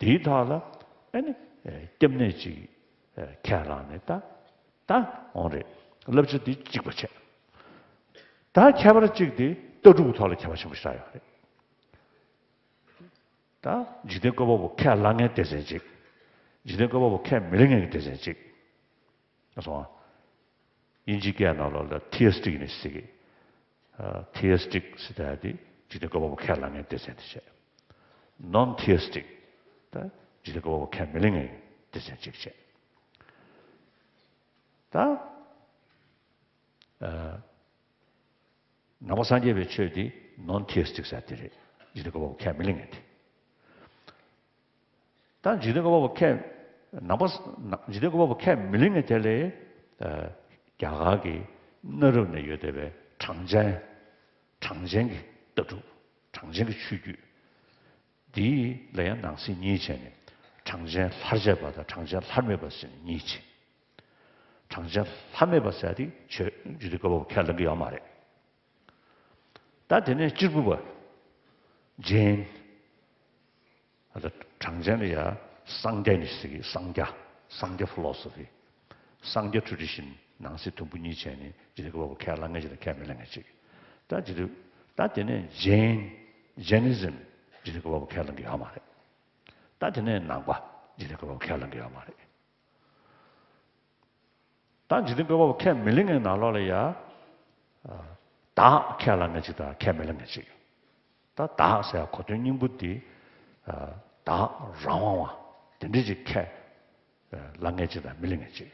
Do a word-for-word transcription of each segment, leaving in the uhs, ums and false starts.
དེའི་ཐོག་ལ་ཨ་ནི་སྐྱབས་གནས་ཅིག་ཁས་བླངས་ནས་ད་ད་འོང་རེད། བསླབ་བྱ་འདི་གཅིག་པ་བྱས། ད་ཁྱད་པར་གཅིག་དེ་ལྟ་གྲུབ་ཐོག་ལ་ཁྱད་པར་ཆེན་པོ་ཞིག་ཆགས་ཡོད་རེད། ད་འཇིག་རྟེན་བཀོད་པ་པོ་ཁས་བླངས་མཁན་སྡེ་ཚན་གཅིག་འཇིག་རྟེན་བཀོད་པ་པོ་ཁས་མི་ལེན་མཁན་གྱི་སྡེ་ཚན་གཅིག་ཨ་སོང་ཨ། དབྱིན་ཇིའི་སྐད་ནང་ལོགས་ལ་ཐི་ཨི་སི་ཊིག་ནི་ཟེར་གི། ཨ། ཐི་ཨི་སི་ཊིག་ཟེར་ཡ་དེ་འཇིག་རྟེན་བཀོད་པ་པོ་ཁས་བླངས་མཁན་སྡེ་ཚན་དེ་བྱས། ནོན་ཐི་ཨི་སི་ཊིག་ད་འཇིག་རྟེན་བཀོད་པ་པོ་ཁས་མི་ལེན་མཁན་སྡེ་ཚན་གཅིག་བྱས། ད། ཨ། ནང་པ་སངས་རྒྱས་པའི་ཆོས་དེ་ནོན་ཐི་ཨི་སི་ཊིག་ཟེར་དེ་རེད། འཇིག་རྟེན་བཀོད་པ་པོ་ཁས་མི་ལེན་མཁན་དེ། ད་འཇིག་རྟེན་བཀོད་པ་པོ་ཁས་ནང་པ་ནང་འཇིག་རྟེན་བཀོད་པ་པོ་ཁས་མི་ལེན་མཁན་དེ་ལས། ཨ། རྒྱ་གར་གྱི་གནའ་རབས་ནས་ཡོད་བསྡད་པའི་གྲངས་ཅན་གྲངས་ཅན་གྱི་ལྟ་གྲུབ། གྲངས་ཅན་གྱི་ཆོས་བརྒྱུད། འདི་ལ་ཡང་ནང་གསེས་གཉིས་བྱས་ནས་གྲངས་ཅན་ལྷར་བཅས་པ་དང་གྲངས་ཅན་ལྷར་མེད་པ་ཟེར་ནས་གཉིས་བྱས། གྲངས་ཅན་ལྷར་མེད་པ་ཟེར་ཡ་དེ་ཆོས་འཇིག་རྟེན་བཀོད་པ་པོ་ཁས་ལེན་གྱི་ཡོད་མ་རེད། ད་དེ་ནས་གཅེར་བུ་པ། ཇེན། ད་གྲངས་ཅན་ལ་ཡ་སངས་རྒྱ་ནི་ཟེར་གི། སངས་རྒྱ། སངས་རྒྱ་ཕི་ལོ་སོ་ཕི། སངས་རྒྱ་ཊེ་ཌི་ཤན། ནང་གསེས་དུམ་བུ་གཉིས་བྱས་ནས་འཇིག་རྟེན་བཀོད་པ་པོ་ཁས་བླངས་མཁན་ཅིག་དང་ཁས་མི་ལེན་མཁན་ཅིག་ད་འཇིག་རྟེན། ད་དེ་ནས་ཇེན། ཇེ་ནི་ཛིམ། འཇིག་རྟེན་བཀོད་པ་པོ་ཁས་ལེན་གྱི་ཡོད་མ་རེད། ད་དེ་ནས་ནང་པ། འཇིག་རྟེན་བཀོད་པ་པོ་ཁས་ལེན་གྱི་ཡོད་མ་རེད། ད་འཇིག་རྟེན་བཀོད་པ་པོ་ཁས་མི་ལེན་མཁན་ནང་ལོགས་ལ་ཡ། ཨ། བདག་ཁས་བླངས་མཁན་ཅིག་དང་ཁས་མི་ལེན་མཁན་ཅིག་ད་བདག་ཟེར་ཡ་གོ་དོན་སྙིང་པོ་འདི། ཨ། བདག་རང་དབང་བ་དེ་འདྲ་ཅིག་ཁས་བླངས་མཁན་ཅིག་དང་མི་ལེན་མཁན་ཅིག་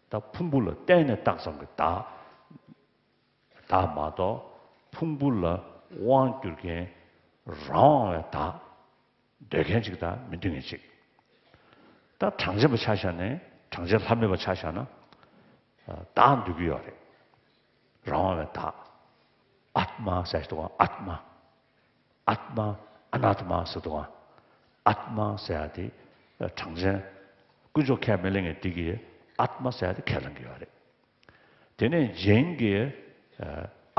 ད་ཕུང་པོ་ལ་བརྟེན་ནས་བཏགས་ཙམ་གྱི་བདག་བདག་མ་གཏོགས་ཕུང་པོ་ལ་དབང་བསྒྱུར་མཁན་རང་དབང་བའི་བདག་འདོད་མཁན་ཅིག་དང་མི་འདོད་མཁན་ཅིག་ད་གྲངས་ཅན་པ་ཆ་བཞག་ནས་གྲངས་ཅན་ལྷ་མེད་པ་ཆ་བཞག་ན། ཨ། བདག་འདོད་ཀྱི་ཡོད་རེད། རང་དབང་བའི་བདག་ཨཱཏྨ་ཟེར་དུས་ཨཱཏྨ། ཨཱཏྨ། ཨ་ནཱཏྨ་ཟེར་དུས་ཨཱཏྨ་ཟེར་ཡ་དེ་གྲངས་ཅན་དཀོན་མཆོག་ཁས་མི་ལེན་མཁན་དེ་གིས་ཨཱཏྨ་ཟེར་ཡ་དེ་ཁས་ལེན་གྱི་ཡོད་རེད། དེ་ནས་ཇེན་གྱིས་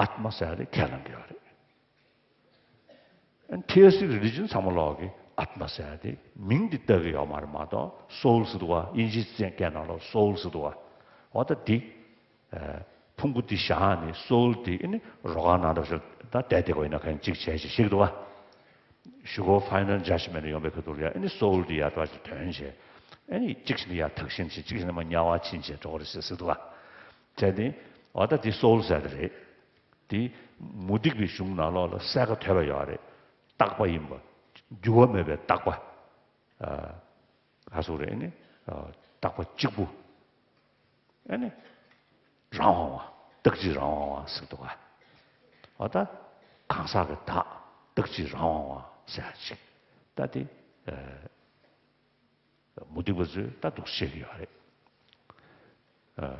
ཨཱཏྨ་ཟེར་ཡ་དེ་ཁས་ལེན་གྱི་ཡོད་རེད། ཐི་ཨི་སི་ཊིག་རི་ལི་ཇན་ཚང་མ་ལོག་གི་ཨཱཏྨ་ཟེར་ཡ་དེ་མིང་འདི་བཏགས་ཀྱི་ཡོད་མ་རེད་མ་གཏོགས། སོའུལ་ཟེར་འདུག་ག་དབྱིན་ཇིའི་སྐད་ནང་ལ་སོའུལ་ཟེར་འདུག་ག་འོ་ད་འདི། ཨ། ཕུང་པོ་འདི་བཞག་ནས་སོའུལ་འདི་ཨ་ནི་རོ་ཁང་ནང་འདྲ་ཞིག་ད་བསྡད་བསྡད་པ་ཡིན་ན་གང་གཅིག་བྱས་ཅིག་ཤིག་འདུག་ག་གཞུག་གུ་ཕའི་ནལ་ཇཇ་མེན་ཊི་ཡོང་བའི་ཁ་ཐུག་ལ་ཡ་ཨ་ནི་སོའུལ་འདི་ཡར་འདྲ་ཞིག་དོན་བྱས། ཨ་ནི་གཅིག་བྱས་ན་ཡར་དག་ཞིང་ཕྱིན། གཅིག་བྱས་ན་མར་དམྱལ་བར་ཕྱིན་བྱས་འགྲོ་གི་རེད་ཟེར་ཟེར་འདུག་ག་བྱས་ཏེ་འོ་ད་འདི་སོའུལ་ཟེར་དེ་རེད། དེ་མུ་སྟེགས་པའི་གཞུང་ནང་ལོགས་ལ་གསལ་ཁ་དོད་པ་ཡོད་རེད། རྟག་པ་ཡིན་པ། འགྱུར་བ་མེད་པའི་རྟག་པ། ཨ། ག་ཟེར་རེད་ཨ་ནི། ཨ། རྟག་པ་གཅིག་པུ། ཨ་ནི། རང་དབང་བ། རྟག་གཅིག་རང་དབང་བ་ཟེར་འདུག་ག་འོ་ད་གང་ཟག་གི་བདག་རྟག་གཅིག་རང་དབང་བ་ཟེར་ཡ་ཅིག་ད་དེ། ཨ། མུ་སྟེགས་པ་ཚོས་ད་འདུག་བཤད་ཀྱི་ཡོད་རེད། ཨ།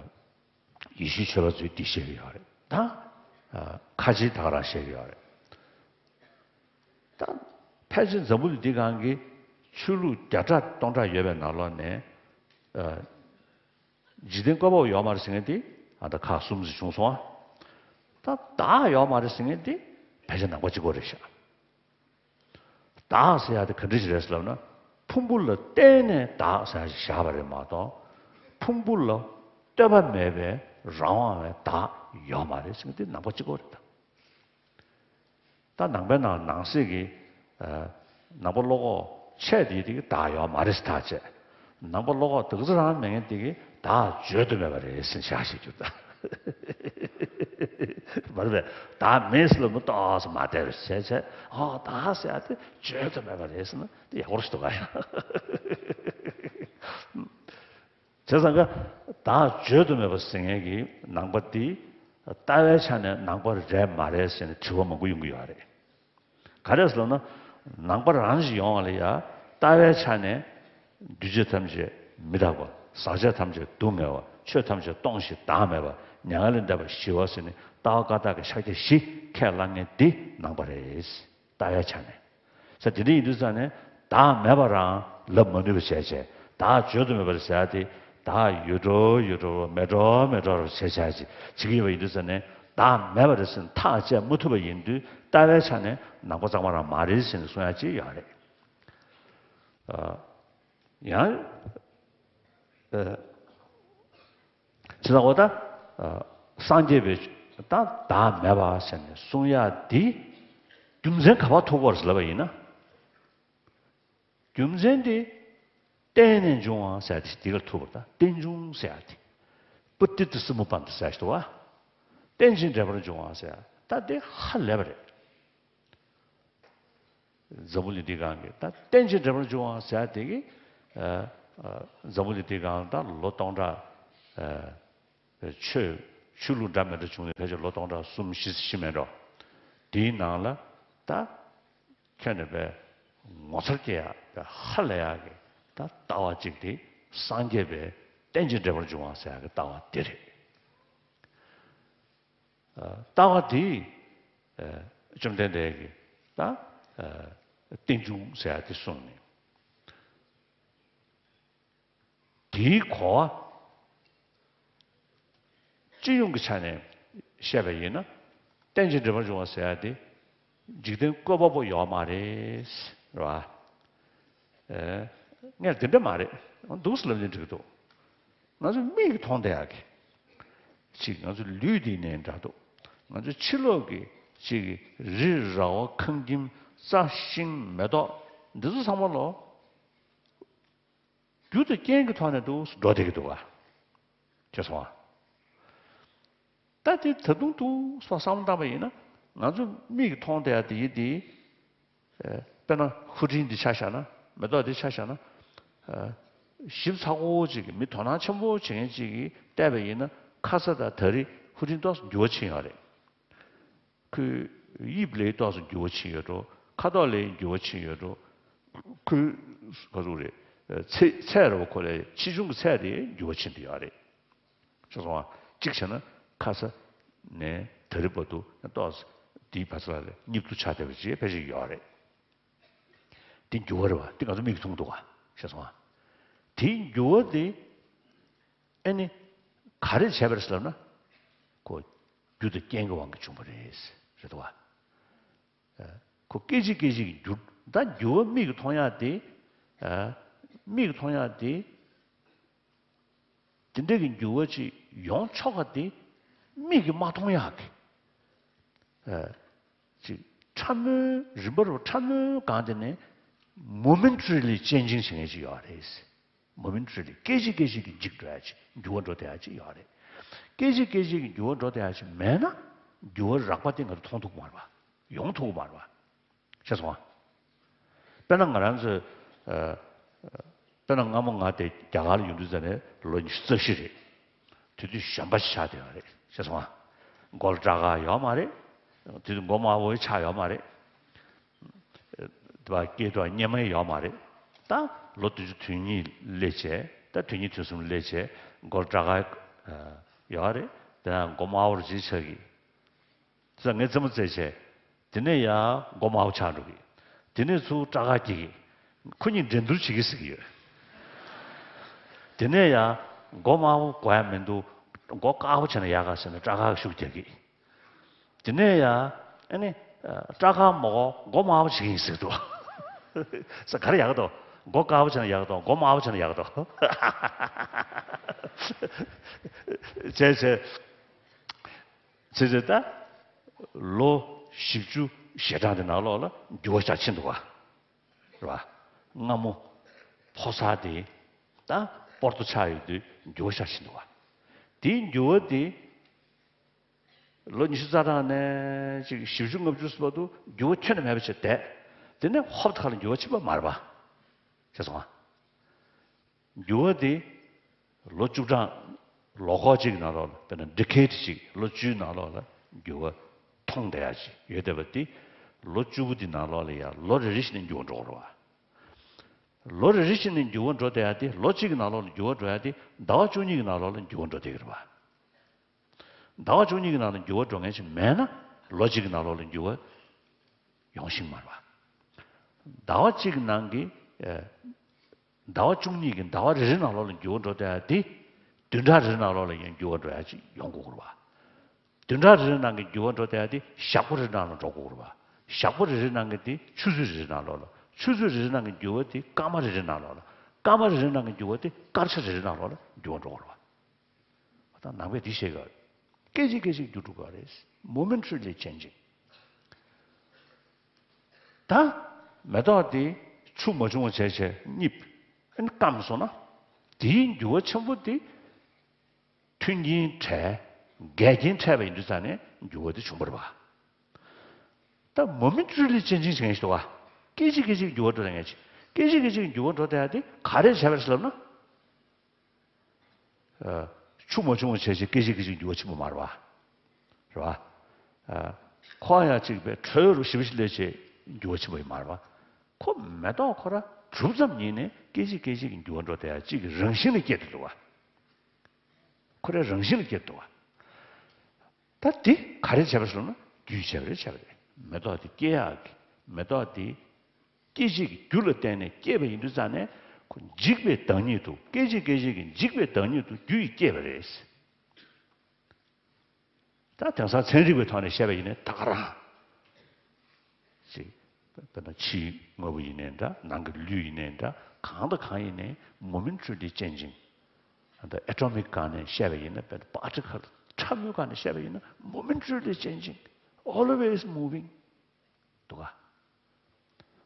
ཡེ་ཤུའི་ཆོས་པ་ཚོས་འདི་བཤད་ཀྱི་ཡོད་རེད་ད། ཨ། ཁ་ཆེའི་ད་ག་རང་བཤད་ཀྱི་ཡོད་རེད། ད་ཕལ་ཆེར་འཛམ་བུ་གླིང་འདི་སྒང་གི་ཆོས་ལུགས་བརྒྱ་ཕྲག་སྟོང་ཕྲག་ཡོད་པའི་ནང་ལོགས་ནས། ཨ། འཇིག་རྟེན་བཀོད་པ་པོ་ཡོད་མ་རེད་ཟེར་མཁན་དེ་ཨ་ད་ཁག་གསུམ་ཙམ་བྱུང་སོང་ཨ། ད་བདག་ཡོད་མ་རེད་ཟེར་མཁན་དེ་ཕལ་ཆེར་ནང་པ་གཅིག་པོ་རེད་ཤག་བདག་ཟེར་ཡ་དེ་ག་འདྲ་ཞིག་རེད་ཟེར་ལབ་ན། ཕུང་པོ་ལ་བརྟེན་ནས་བདག་ཟེར་ཡ་ཞིག་བཞག་པ་རེད་མ་གཏོགས། ཕུང་པོ་ལ་ལྟོས་པ་མེད་པའི་རང་དབང་བའི་བདག་ཡོད་མ་རེད་ཟེར་མཁན་དེ་ནང་པ་གཅིག་པོ་རེད་ད། ད་ནང་པའི་ནང་ནང་གསེས་ཀྱི། ཨ། ནང་པ་བློ་ཁོག་ཆེ་དེ་དེ་གི་བདག་ཡོད་མ་རེད་ཟེར་ཐག་བཅད། ནང་པ་བློ་ཁོག་དེ་ཚོ་རང་མེད་མཁན་དེ་གི་བདག་བརྗོད་དུ་མེད་པ་རེད་ཟེར་བཞག་བཞག་རྒྱུ་ད། མ་རེད་པས། བདག་མེད་ཟེར་ལབ་ན་ཏོག་ཙམ་མ་བདེ་བ་བྱས་བྱས། ཨ། བདག་ཟེར་ཡ་དེ་བརྗོད་དུ་མེད་པ་རེད་ཟེར་ན་དེ་ཡག་པོ་ཞིག་འདུག་ག་ཡ། བྱས་ཙང་ཀ་བདག་བརྗོད་དུ་མེད་པ་ཟེར་མཁན་གྱི་ནང་པ་འདི་ལྟ་བའི་ཆ་ནས་ནང་པ་རེད་མ་རེད་ཟེར་ནས་དྲི་བ་མང་པོ་ཡོང་གི་ཡོད་རེད། ག་རེ་ཟེར་ན། ནང་པ་རང་ཞིག་ཡོང་བ་ལ་ཡ་ལྟ་བའི་ཆ་ནས་འདུས་བྱས་ཐམས་ཅད་མི་རྟག་པ། ཟག་བཅས་ཐམས་ཅད་སྡུག་བསྔལ་བ། ཆོས་ཐམས་ཅད་སྟོང་ཞིང་བདག་མེད་པ། མྱ་ངན་ལས་འདས་པ་ཞི་བ་ཟེར་ནས་ལྟ་བ་བཀའ་རྟགས་ཀྱི་ཕྱག་རྒྱ་བཞི་ཁས་བླངས་མཁན་འདི་ནང་པ་རེད། ལྟ་བའི་ཆ་ནས། ས་དེ་འདྲ་ཡིན་དུས་ཙང་ནས་བདག་མེད་པ་རང་ལབ་མ་ནུས་པ་བྱས་བྱས། བདག་བརྗོད་དུ་མེད་པ་རེད་ཟེར་ཡ་དེ། བདག་ཡོད་འགྲོ་ཡོད་འགྲོ་མེད་འགྲོ་མེད་འགྲོ་བྱས་བྱས་ཅིག་བྱེད་ཀྱི་ཡོད་པ་ཡིན་དུས་ཙང་ནས། བདག་མེད་པ་རེད་ཟེར་ནས་ཐག་བཅད་མ་ཐུབ་པ་ཡིན་དུས་ལྟ་བའི་ཆ་ནས་ནང་པ་གཙང་མ་རང་མ་རེད་ཟེར་ནས་གསུང་ཡ་ཅིག་ཡོད་རེད། ཨ། ཡང་། ཨ། ཇི་ལྟ་བ་ད། ཨ། སངས་རྒྱས་པའི་ད་བདག་མེད་པ་ཟེར་ནས་གསུང་ཡག་འདི་རྒྱུ་མཚན་ག་པར་ཐུག་པ་རེད་ལབ་པ་ཡིན་ན། རྒྱུ་མཚན་དེ་རྟེན་ནས་འབྱུང་བ་ཟེར་ཡག་དེ་འདི་གར་ཐུག་པ་རེད། ད་རྟེན་འབྱུང་ཟེར་ཡག་དེ། པུ་ཏི་ཏི་སི་མུ་པན་ཏི་ཟེར་ཞིག་འདུག་བ། རྟེན་ཅིང་འབྲེལ་པར་འབྱུང་བ་ཟེར་ཡག་ད་དེ་ཧ་ལས་པ་རེད། འཛམ་བུ་གླིང་འདི་སྒང་གི་ད་རྟེན་ཅིང་འབྲེལ་པར་འབྱུང་བ་ཟེར་ཡག་དེ་གི། ཨ། ཨ། འཛམ་བུ་གླིང་འདི་སྒང་ད་ལོ་སྟོང་ཕྲག་ཨ། ཆོས་ཆོས་ལུགས་འདྲ་མི་འདྲ་བྱུང་ནས་ཕལ་ཆེར་ལོ་སྟོང་ཕྲག་གསུམ་བཞི་ཞིག་མེད་འགྲོ། དེའི་ནང་ལ་ད་ཁྱོན་ནས་པའི་ངོ་མཚར་སྐྱེ་ཡག་པའི་ཧ་ལས་ཡག་གི་ད་ལྟ་བ་གཅིག་དེ་སངས་རྒྱས་པའི་རྟེན་ཅིང་འབྲེལ་པར་འབྱུང་བ་ཟེར་ཡག་གི་ལྟ་བ་དེ་རེད། ཨ། ལྟ་བ་དེས། ཨ། བཅོམ་ལྡན་འདས་ཀྱིས་ད། ཨ། རྟེན་འབྱུང་ཟེར་ཡག་དེ་གསུངས་ནས། དེའི་གོ་བ་སྤྱི་ཡོངས་ཀྱི་ཆ་ནས་བཤད་པ་ཡིན་ན། རྟེན་ཅིང་འབྲེལ་པར་འབྱུང་བ་ཟེར་ཡག་དེ་འཇིག་རྟེན་བཀོད་པ་པོ་ཡོད་མ་རེད། རེད་བ། ཨེ། ངས་འདི་འདྲ་མ་རེད། འདུག་སེ་ལབ་ནས་འགྲིག་གི་འདུག་ང་ཚོ་མིག་གིས་མཐོང་བསྡད་ཡག་གི་ཅིག་ང་ཚོ་ལུས་འདི་ནས་འདྲ་འདུག་ང་ཚོ་ཕྱི་ལོགས་ཀྱི་ཅིག་རི་ར་བ་ཁང་ཁྱིམ་རྩྭ་ཤིང་མེ་ཏོག་འདི་ཚོ་ཚང་མ་ལོ། རྒྱུ་དང་རྐྱེན་གྱི་ཐོག་ནས་འདུག་སེ་འགྲོ་བསྡད་ཀྱི་འདུག་ག་ཤེས་སོང་ང་། ད་དེ་ད་དུང་འདུག་སེ་བསམ་བློ་བཏང་པ་ཡིན་ན། ང་ཚོ་མིག་གིས་མཐོང་བསྡད་ཡག་དེ་ཡིན་དེ། ཨ། དཔེར་ན་ཧུ་ཀྲིན་འདི་ཆ་བཞག་ན། མེ་ཏོག་འདི་ཆ་བཞག་ན། ཨ། ཞིབ་ཚགས་པོ་ཅིག་གིས་མི་དོ་སྣང་ཆེན་པོ་བྱེད་མཁན་ཅིག་གིས་བལྟས་པ་ཡིན་ན། ཁ་ས་དང་ད་རེས་ཧུ་ཀྲིན་ཏོག་ཙམ་འགྱུར་བ་ཕྱིན་ཡོད་རེད། ཁོའི་དབྱིབས་ལ་ཏོག་ཙམ་འགྱུར་བ་ཕྱིན་ཡོད་འགྲོ། ཁ་དོག་ལ་འགྱུར་བ་ཕྱིན་ཡོད་འགྲོ། ཁོའི་ག་ཟེར་རེད། ཚད་ཚད་རེད་བ། ཁོ་ལ་ཆེ་ཆུང་གི་ཚད་དེ་འགྱུར་བ་ཕྱིན་བསྡད་ཡོད་རེད། ཤེས་སོང་ང་། གཅིག་བྱས་ན་ཁ་ས་ནས་ད་རེས་བར་དུ་ཏོག་ཙམ་དེའི་བར་ཚ་ལ་སྙིབ་ཚུལ་ཆགས་བསྡད་པ་ཅིག་ཕལ་ཆེར་ཡོད་རེད། དེ་འགྱུར་བ་རེད་བ། དེ་ང་ཚོ་མིག་གིས་མཐོང་འདུག་ག་ཤེས་སོང་ང་། དེའི་འགྱུར་བ་དེ་ཨ་ནི་ག་རེ་བྱས་པ་རེད་ཟེར་ལབ་ན། ཁོ་རྒྱུ་དང་རྐྱེན་གྱི་དབང་གིས་བྱུང་བ་རེད། རེད་འདུག་ག་ཁོ་སྐད་ཅིག་སྐད་ཅིག་གིས་འགྱུར། ད་འགྱུར་བ་མིག་གིས་མཐོང་ཡག་དེ། ཨ། མིག་གིས་མཐོང་ཡག་དེ། དེ་འདྲ་གི་འགྱུར་བ་ཅིག་ཡོང་ཆོག་ག་དེ་མིག་གིས་མ་མཐོང་ཡག་གི། ཨ། ཅིག་ཕྲ་མོའི་རིམ་པ་རུ་ཕྲ་མོའི་སྒང་དེ་ནས་momentarily changing བྱེད་མཁན་ཅིག་ཡོད་རེད། momentarily སྐད་ཅིག་སྐད་ཅིག་གིས་འཇིག་འགྲོ་ཡག་ཅིག་འགྱུར་བ་འགྲོ་བསྡད་ཡག་ཅིག་ཡོད་རེད། སྐད་ཅིག་སྐད་ཅིག་གིས་འགྱུར་བ་འགྲོ་བསྡད་ཡག་ཅིག་མེད་ན། འགྱུར་བ་རགས་པ་དེ་ང་ཚོ་མཐོང་ཐུབ་ཀྱི་མ་རེད་བ། ཡོང་ཐུབ་ཀྱི་མ་རེད་བ། ཤེས་སོང་ང་། དཔེར་ན་ང་རང་ཚོས། ཨ། དཔེར་ན་སྔ་མོ་ང་དེ་རྒྱ་གར་ལ་ཡོང་དུས་ཙམ་ནས་ལོ་ཉི་ཤུ་རྩ་བཞི་རེད། དེ་དུས་གཞོན་པ་ཞིག་ཆགས་བསྡད་ཡོད་རེད། ཤེས་སོང་ང་། མགོ་ལ་སྐྲ་དཀར་ཡོད་མ་རེད། དེ་དུས་མགོ་དམར་པོ་ཆགས་ཡོད་མ་རེད། དེ་བ་སྐེ་དུ་གཉེར་མ་ཡོད་མ་རེད། ད་ལོ་དུས་ཚོད་དོན་གཉིས་སླེབས་བྱས། ད་དོན་གཉིས་དོན་གསུམ་སླེབས་བྱས་མགོ་ལ་སྐྲ་དཀར་ཡོད་རེད། དེ་ན་མགོ་དམར་པོ་ཅིག་ཆགས་ཀྱི། ས་ངས་རྩེད་མོ་རྩེས་བྱས། དེ་ནས་ཡང་མགོ་དམར་པོ་ཆགས་འགྲོ་གི། དེ་ནས་ཚུར་སྐྲ་དཀར་སྐྱེ་གི། ཁོ་གཉིས་འགྲན་བསྡུར་བྱེད་ཀྱི་ཟེར་གྱི་ཡོད། དེ་ནས་ཡང་མགོ་དམར་པོ་དགོས་ཡ་མི་འདུག་མགོ་དཀར་པོ་བྱས་ན་ཡག་ག་ཟེར་ནས་སྐྲ་དཀར་ཤུགས་རྒྱག་གི། དེ་ནས་ཡང་ཨ་ནི་སྐྲ་དཀར་མ་དགོས་མགོ་དམར་པོ་བྱེད་ཀྱི་ཡིན་ཟེར་འདུག་ས་ག་རེ་ཡག་ག་འདུག་མགོ་དཀར་པོ་བྱས་ན་ཡག་ག་འདུག་མགོ་དམར་པོ་བྱས་ན་ཡག་ག་འདུག་བྱས་བྱས། ཚེ་ཚེ་ད། ལོ་བཞི་བཅུ་ཞེ་གྲངས་དེ་ནང་ལོགས་ལ་འགྱུར་བ་ཞིག་ཕྱིན་འདུག་ག་རེད་བ། སྔ་མོ་ཕོ་གསར་དེ་ད་སྤོར་ཏོ་ཆགས་ཡོང་དུས་འགྱུར་བ་ཞིག་ཕྱིན་འདུག་ག་དེའི་འགྱུར་བ་དེ་ལོ་ཉི་ཤུ་རྩ་གྲངས་ནས་ཅིག་བཞི་བཅུ་ལྔ་བཅུ་བར་དུ་འགྱུར་བ་ཁྱོན་ནས་མེད་པ་བྱས་བསྡད། དེ་ནས་ཧོབ་ཏེ་ཁ་ལ་འགྱུར་བ་ཕྱིན་པ་མ་རེད་པ། ཤེས་སོང་ང་། འགྱུར་བ་དེ་ལོ་བཅུ་གྲངས་ལོ་འཁོར་གཅིག་གི་ནང་ལོགས་ལ། དཔེར་ན་decade གཅིག་ལོ་བཅུའི་ནང་ལོགས་ལ་འགྱུར་བ་མཐོང་བསྡད་ཡག་ཅིག་ཡོད་བསྡད་པ་དེ། ལོ་བཅུ་པོ་དེ་ནང་ལོགས་ལ་ཡང་ལོ་རེ་རེ་བཞིན་ནས་འགྱུར་བ་འགྲོ་གི་རེད་བ། ལོ་རེ་རེ་བཞིན་ནས་འགྱུར་བ་འགྲོ་བསྡད་ཡག་དེ་ལོ་གཅིག་གི་ནང་ལོགས་ལ་འགྱུར་བ་འགྲོ་ཡག་དེ་ཟླ་བ་བཅུ་གཉིས་ཀྱི་ནང་ལོགས་ལ་འགྱུར་བ་འགྲོ་བསྡད་ཀྱི་རེད་བ། ཟླ་བ་བཅུ་གཉིས་ཀྱི་ནང་ལ་འགྱུར་བ་འགྲོ་མཁན་ཞིག་མེད་ན། ལོ་གཅིག་གི་ནང་ལོགས་ལ་འགྱུར་བ་ཡོང་ཤེས་མ་རེད་བ། ཟླ་བ་གཅིག་གི་ནང་གི། ཨ། ཟླ་བ་བཅུ་གཉིས་ཀྱི་ཟླ་བ་རེ་རེ་ནང་ལོགས་ལ་འགྱུར་བ་འགྲོ་བསྡད་ཡག་དེ། བདུན་ཕྲག་རེ་རེ་ནང་ལོགས་ལ་ཡང་འགྱུར་བ་འགྲོ་ཡག་ཅིག་ཡོང་དགོས་ཀྱི་རེད་བ། བདུན་ཕྲག་རེ་རེ་ནང་གི་འགྱུར་བ་འགྲོ་བསྡད་ཡག་དེ་ཞག་པོ་རེ་རེ་ནང་ལ་འགྲོ་དགོས་ཀྱི་རེད་བ། ཞག་པོ་རེ་རེ་ནང་གི་དེ་ཆུ་ཚོད་རེ་རེ་ནང་ལོགས་ལ། ཆུ་ཚོད་རེ་རེ་ནང་གི་འགྱུར་བ་དེ་སྐར་མ་རེ་རེ་ནང་ལོགས་ལ། སྐར་མ་རེ་རེ་ནང་གི་འགྱུར་བ་དེ་སྐར་ཆ་རེ་རེ་ནང་ལོགས་ལ་འགྱུར་བ་འགྲོ་གི་རེད་བ། ད་ནང་པས་འདི་བཤད་ཀྱི་ཡོད་རེད། སྐད་ཅིག་སྐད་ཅིག་འགྱུར་འགྲོ་གི་རེད། Momentarily changing. ད་མེ་ཏོག་དེ་ཆུ་མ་བྱུང་བ་བྱས་བྱས་རྙིད། ཨ་ནི་སྐམ་སོང་ན། དེའི་འགྱུར་བ་ཆེན་པོ་དེ་མཐུན་རྐྱེན་བྲལ། འགལ་རྐྱེན་འཕྲད་པ་ཡིན་དུས་ཙང་ནས་འགྱུར་བ་དེ་བྱུང་བ་རེད་བ། ད་མོ་མེན་ཊ་རི་ལི་ཅེན་ཇིང་བྱེད་མཁན་ཞིག་འདུག་བ། སྐད་ཅིག་སྐད་ཅིག་འགྱུར་བ་འགྲོ་བསྡད་མཁན་ཞིག་སྐད་ཅིག་སྐད་ཅིག་འགྱུར་བ་འགྲོ་བསྡད་ཡ་དེ་ག་རེ་བྱས་པ་རེད་ལབ་ན། ཆུ་མ་བྱུང་བ་བྱས་བྱས་སྐད་ཅིག་སྐད་ཅིག་འགྱུར་བ་ཆེན་པོ་མ་རེད་བ། རེད་བ། ཁོ་ཡང་གཅིག་པའི་དྲོད་རུ་ཞིབ་ཞིབ་ལས་བྱས་འགྱུར་བ་ཆེན་པོ་ཡིན་མ་རེད་བ། ཁོ་མེ་ཏོག་ཁོ་ར་གྲུབ་ཙམ་ཉིད་ནས་སྐད་ཅིག་སྐད་ཅིག་གི་འགྱུར་བ་འགྲོ་བསྡད་ཡ་གཅིག་གི་རང་བཞིན་ལ་སྐྱེས་བསྡད་འདུག་བ། ཁོ་རའི་རང་བཞིན་ལ་སྐྱེས་འདུག་བ། ད་དེ་ག་རེ་བྱས་པ་ཟེར་ན་རྒྱུས་བྱས་པ་རེད། བྱས་པ་རེད། མེ་ཏོག་དེ་སྐྱེ་ཡག་གི་མེ་ཏོག་དེ་སྐྱེད་བྱེད་ཀྱི་རྒྱུ་ལ་བརྟེན་ནས་སྐྱེས་པ་ཡིན་དུས་ཙང་ནས་ཁོ་འཇིག་པའི་བདག་ཉིད་དུ། སྐད་ཅིག་སྐད་ཅིག་གི་འཇིག་པའི་བདག་ཉིད་དུ་རྒྱུ་ཡིས་བསྐྱེད་པ་རེད། ད་དེང་སང་ཚན་རིག་པའི་ཐོག་ནས་བཤད་པ་ཡིན་ན་ད་ག་རང་ཅིག་དཔེར་ན་ཕྱིའི་དངོས་པོ་ཡིན་ནའི་འདྲ། ནང་གི་ལུས་ཡིན་ནའི་འདྲ། གང་དང་གང་ཡིན་ནའི་མོ་མེན་ཊ་རི་ལི་ཅེན་ཇིང་། ད་ཨེ་ཊོ་མིག་སྒང་ནས་བཤད་པ་ཡིན་ན། དཔེར་ན་པར་ཊི་ཀལ་ཕྲ་མོའི་སྒང་ནས་བཤད་པ་ཡིན་ན་མོ་མེན་ཊ་རི་ལི་ཅེན་ཇིང་། Always moving འདུག་ག།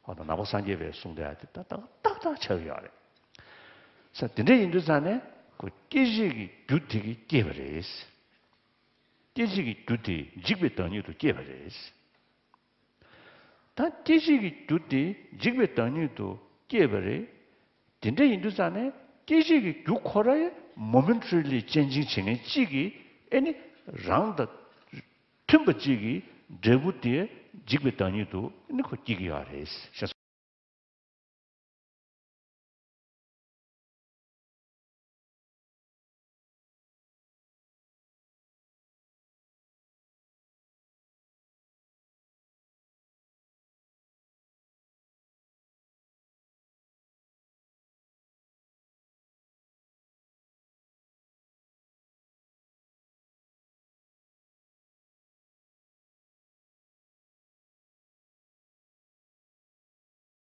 ཧོ་ད་ནང་པ་སངས་རྒྱས་པའི་གསུང་དེ་ཨ་དེ་ཏག་ཏག་ཏག་ཏག་ཆགས་ཡོད་རེད། ས་དེ་འདྲ་ཡིན་དུས་ཙང་ནས་ཁོ་སྐྱེད་བྱེད་ཀྱི་རྒྱུ་དེ་གིས་སྐྱེས་པ་རེད། སྐྱེད་བྱེད་ཀྱི་རྒྱུ་དེ་འཇིག་པའི་བདག་ཉིད་དུ་སྐྱེས་པ་རེད། ད་སྐྱེད་བྱེད་ཀྱི་རྒྱུ་དེ་འཇིག་པའི་བདག་ཉིད་དུ་སྐྱེས་པ་རེད། དེ་འདྲ་ཡིན་དུས་ཙང་ནས་སྐྱེད་བྱེད་ཀྱི་རྒྱུ་ཁོ་ར་ཡང་མོ་མེན་ཊ་རི་ལི་ཅེན་ཇིང་བྱེད་མཁན་གཅིག་གིས་ཨེ་ནི་རང་དང་མཐུན་པ་གཅིག་གིས་འབྲས་བུ་དེ་འཇིག་པའི་བདག་ཉིད་དུ་ཨེ་ནི་ཁོ་སྐྱེ་གི་ཡོད་རེད། ཤེས་སོང་།